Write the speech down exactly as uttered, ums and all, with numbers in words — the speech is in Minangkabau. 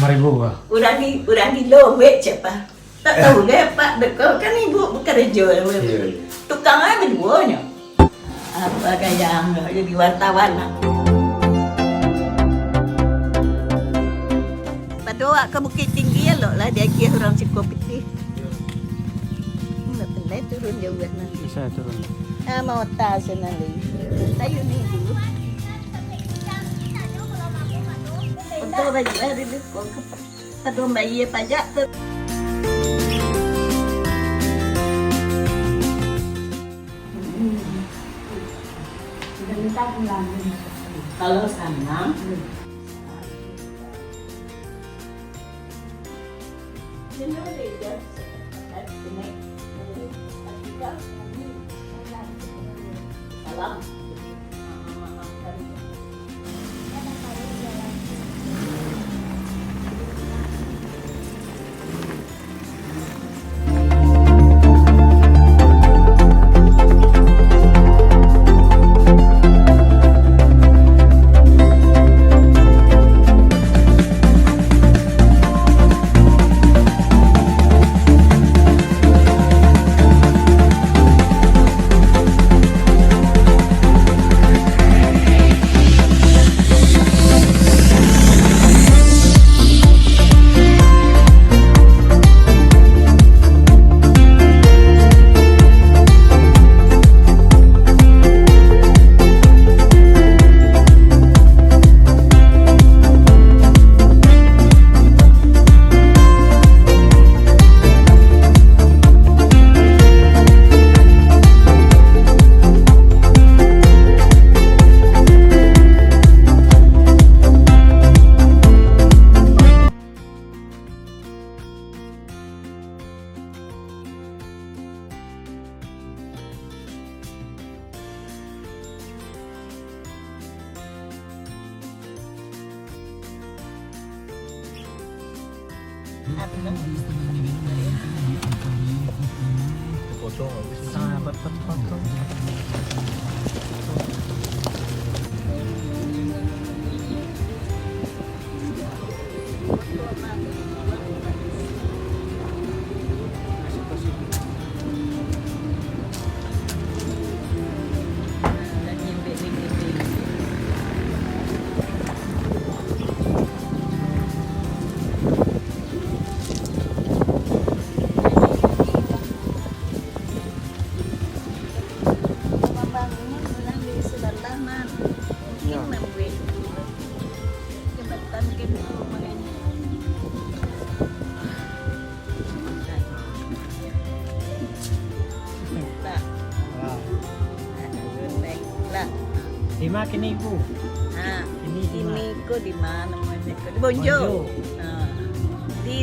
Ibu, ah. Urang gi-, urang gilo, weh, cek, Pak. Tak tahu deh, Pak, dek ko kan ibu bekerja, weh. Iya, iya. Tukang aja beduonyo. Apa gaya angga jadi wartawan, nak. Pado awak ka Bukittinggi, elok lah diagiah urang siko pitih. Indak pandai turun jauah, nah. Bisa turun. Ah, mau tas, nah, lagi. Tayu ni dulu. Betul, baik, baik, dulu. Kado bayia pajak tu. Kalau sanang. Salam. Pambangunan urang di sabalah, Man. Mungkin mambuek jambatan kan tu, makanya. Lah. Lah. Di ma kini, Ibu? Ha. Kini di ma? Kini ko di ma namonyo ko? Di Bonjo. Bonjo. Ha. Di